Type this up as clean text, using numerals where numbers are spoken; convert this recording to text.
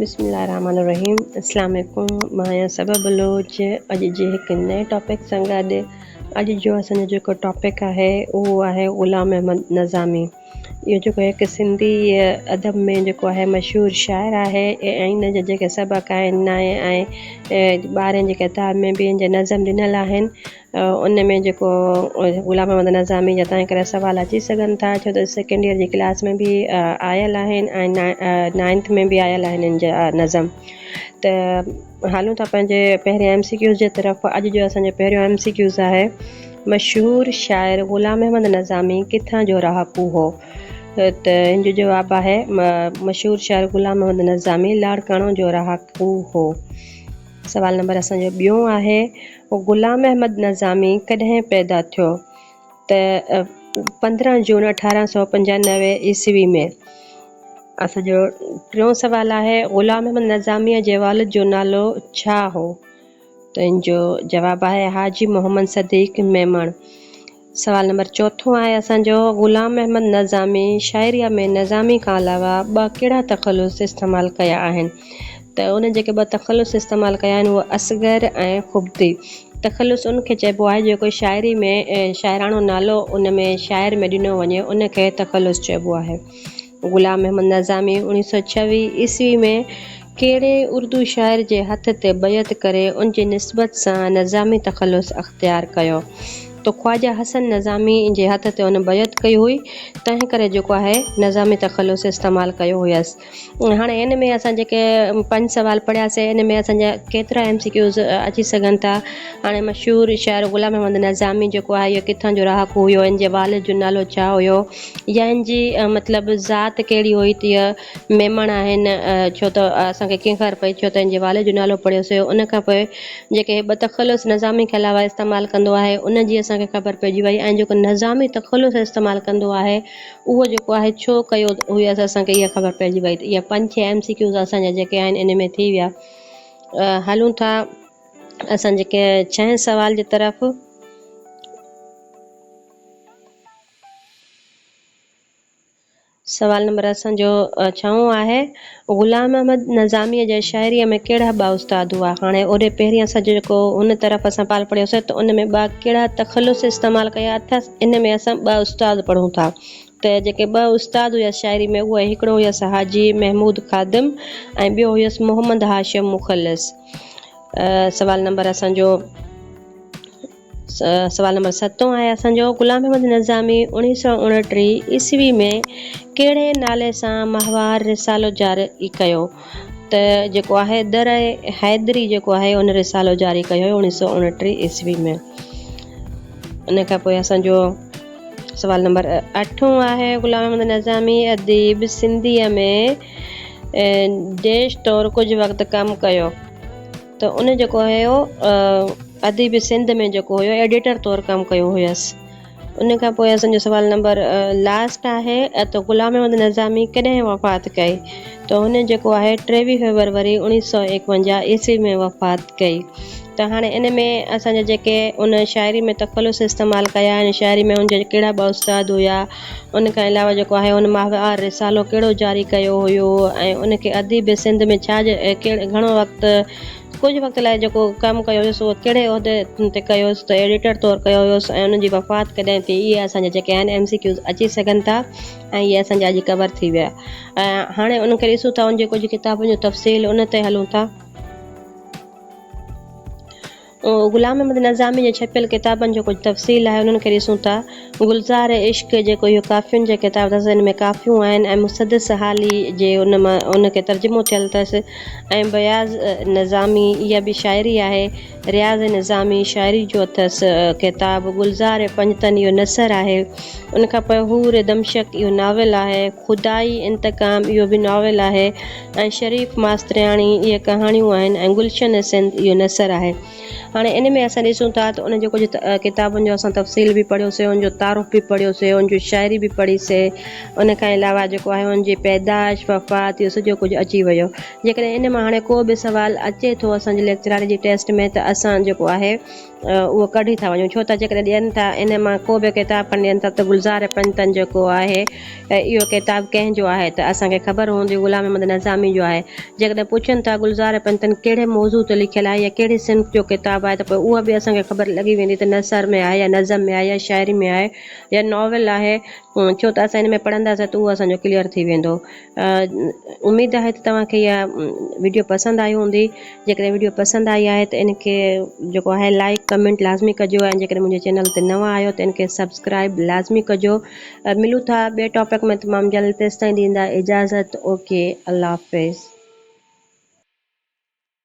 بسم الله الرحمن الرحيم اسلام عليڪم مان آهيان صبا بلوچ اڄ جي هڪ نئين ٽاپڪ سان گڏ اڄ جو اسان جو جيڪو ٽاپڪ آهي اهو آهي غلام احمد نظامي اهو جيڪو هڪ سنڌي ادب ۾ جيڪو آهي مشهور شاعر آهي ۽ ان جا جيڪي سبق آهن نائين ۽ ٻارهين جي ڪتاب ۾ به ان جا نظم ڏنل آهن ان ۾ جيڪو غلام محمد نظامي جا تنهن ڪري سوال اچي سگهن ٿا ڇو ته سيڪنڊ ايئر جي ڪلاس ۾ به آيل آهن ۽ نائنٿ ۾ به آيل آهن ان جا نظم ته هلون ٿا پنهنجي پهرين ايم سي ڪيوز جي طرف اڄ جو اسان جو پهريون ايم سي ڪيوز آهي مشهور شاعر غلام محمد نظامي ڪٿان جو رهاڪو هو ته ان جو جواب آهي مشهور شاعر غلام محمد نظامي لاڙڪاڻو جو رهاڪو هو سوال نمبر اسان جو ٻيون آهي غلام احمد نظامي ڪڏهن پيدا ٿيو؟ ته 15 جون 1895 عيسوي ۾. اسان جو ٽيون سوال آهي غلام احمد نظاميء جي والد جو نالو ڇا هو؟ ته ان جو جواب آهي حاجي محمد صديق ميمڻ. سوال نمبر چوٿون آهي اسان جو غلام احمد نظامي شاعريء ۾ نظامي کان علاوه ٻه ڪهڙا تخلص استعمال ڪيا آهن؟ ته ان جيڪي ٻه تخلص استعمال ڪيا آهن اهي اصغر ۽ خبطي. تخلص ان کي چئبو آهي جيڪو شاعري ۾ شاعراڻو نالو ان ۾ شاعر ۾ ڏنو وڃي ان کي تخلص چئبو آهي. غلام محمد نظامي اوڻيهه سؤ ڇويهه عيسوي ۾ ڪهڙي اردو شاعر جي هٿ تي بيعت ڪري ان جي نسبت سان نظامي تخلص اختيار ڪيو ته خواجه حسن نظامي جي هٿ تي ان بيعت ڪئي هئي تنهن ڪري جيڪو آهي نظامي تخلص استعمال ڪيو هيس. هاڻي ان ۾ اسان جيڪي پنج سوال پڙهياسي ان ۾ اسان جا ڪيترا ايم سي ڪيوز اچي سگهن ٿا هاڻي مشهور شاعر غلام محمد نظامي جيڪو آهي اهو ڪٿان جو رهاڪو هيو ان جي والد جو نالو ڇا هيو يا ان جي مطلب ذات ڪهڙي هئي ته اهي ميمڻ آهن ڇو ته اسان کي ڪيئن خبر پئي ڇو ته ان جي والد جو نالو پڙهيوسي ان کان پوء جيڪي ٻه تخلص نظامي کان علاوه استعمال ڪندو آهي ان جي اسان کي خبر پئجي وئي ۽ جيڪو نظامي تخلص استعمال ڪندو آهي اهو جيڪو آهي ڇو ڪيو هيس اسان کي اها خبر پئجي وئي ته اها پنج ڇهه ايم سي ڪيوز اسان جا جيڪي آهن ان ۾ ٿي ويا هلون ٿا اسان جيڪي ڇهين سوال جي طرف سوال نمبر اسان جو ڇهون آهي غلام احمد نظاميء جي شاعريء ۾ ڪهڙا ٻه استاد هئا؟ هاڻي اوڏي پهرين اسان جو جيڪو ان طرف اسان پال پڙهيوسين ته ان ۾ ٻه ڪهڙا تخلص استعمال ڪيا اٿس ان ۾ اسان ٻه استاد پڙهون ٿا ته جيڪي ٻه استاد هيس شاعري ۾ اهي هڪڙو هيس حاجي محمود خادم ۽ ٻيو هيس محمد هاشم مخلص سوال نمبر اسان جو سوال نمبر ستون آهي اسان جو غلام محمد نظامي اوڻيهه سؤ اڻٽيهه عيسوي ۾ ڪهڙي نالي سان ماهوار رسالو جاري ڪيو ته جيڪو آهي در حيدري جيڪو آهي ان رسالو جاري ڪيو هيو اوڻيهه سؤ اڻٽيهه عيسوي ۾ ان کان پوء اسان جو سوال نمبر اٺون آهي غلام محمد نظامي اديب سنڌيء ۾ ڊيش طور ڪجهه وقت ڪم ڪيو ته ان جيڪو هيو اديب سنڌ ۾ جيڪو هيو ايڊيٽر طور ڪم ڪيو هيس ان کان پوء اسان جو سوال نمبر لاسٽ آهي ته غلام احمد نظامي ڪڏهن وفات ڪئي ته هن جيڪو آهي ٽيويهه فيبروري اوڻيهه سؤ ايڪونجاهه عيسوي ۾ وفات ڪئي ته هاڻي ان ۾ اسان جا جيڪي ان شاعري ۾ تخلص استعمال ڪيا آهن شاعري ۾ ان جا ڪهڙا ٻه استاد هيا ان کان علاوه جيڪو آهي ان ماهوار رسالو ڪهڙو جاري ڪيو هيو ۽ ان کي اديب سنڌ ۾ ڇا جي گهڻو وقت ڪجهه وقت لاء جيڪو ڪم ڪيو هيس اهو ڪهڙي عهدي تي ڪيو هيس ته ايڊيٽر طور ڪيو هيس ۽ ان جي وفات ڪڏهن ٿي اهي اسان جا جيڪي آهن ايم سي ڪيوز اچي سگهن ٿا ۽ اهي اسان جا اڄ ڪور ٿي ويا ۽ هاڻي ان کي ڏسون ٿا ان جي ڪجهه ڪتابن جو تفصيل ان تي هلون ٿا. غلام احمد نظامي جي ڇپيل ڪتابن جو ڪجهه تفصيل آهي انهن کي ڏسون ٿا. گلزار عشق جيڪو اهو ڪافين جو ڪتاب اٿس ان ۾ ڪافيون آهن ۽ مسدس حالي جي ان مان ان کي ترجمو ٿيل اٿس ۽ بياض نظامي اها به شاعري آهي. رياض نظامي شاعري جو اٿس ڪتاب گلزار پنجتن اهو نثر آهي. ان کان پوء حور دمشق اهو ناول آهي. خدائي انتقام اهو به ناول آهي. ۽ شريف ماسترياڻي اهي ڪهاڻيون آهن ۽ گلشن سنڌ اهو نثر آهي. هاڻي ان ۾ اسان ڏسون ٿا ته ان جو ڪجهه ڪتابن جو اسان تفصيل به پڙهيوسي ان جو تعارف به پڙهيوسي ان جي شاعري به پڙهيسي ان کان علاوه جيڪو آهي ان جي پيدائش وفات اهو سڄو ڪجهه اچي ويو جيڪڏهن ان مان هاڻي ڪو به سوال اچي ٿو اسان جي ليڪچرار جي ٽيسٽ ۾ ته اسان جيڪو آهي اهو ڪڍي ٿا وڃون ڇو ته جيڪڏهن ڏين ٿا ان مان ڪو به ڪتاب کڻي ڏين ٿا ته گلزار پنجتن جيڪو آهي اهو ڪتاب ڪنهن جو آهي ته اسان کي خبر هوندي غلام احمد نظامي جو آهي جيڪڏهن پڇن ٿا گلزار پنجتن ڪهڙي موضوع تي لکيل آهي يا ڪهڙي صنف جو ڪتاب آهي ته پوء اها به اسان کي خبر لڳي ويندي ته نثر ۾ آهي يا نظم ۾ آهي يا شاعري ۾ آهي يا ناول آهي ڇو ته اسان ان ۾ پڙهنداسين ته اهو اسان جو ڪليئر ٿي ويندو اميد آهي ته توهان کي اها وڊيو پسند آئي هوندي جيڪڏهن وڊيو پسند آئي آهي ته ان کي جيڪو آهي لائڪ ڪمينٽ لازمي ڪجو ۽ جيڪڏهن منهنجي چينل تي نوان آهيو ته ان کي سبسڪرائب لازمي ڪجو ملون ٿا ٻئي ٽاپڪ ۾ تمام جلد تيستائين ڏيندا اجازت اوڪي الله حافظ.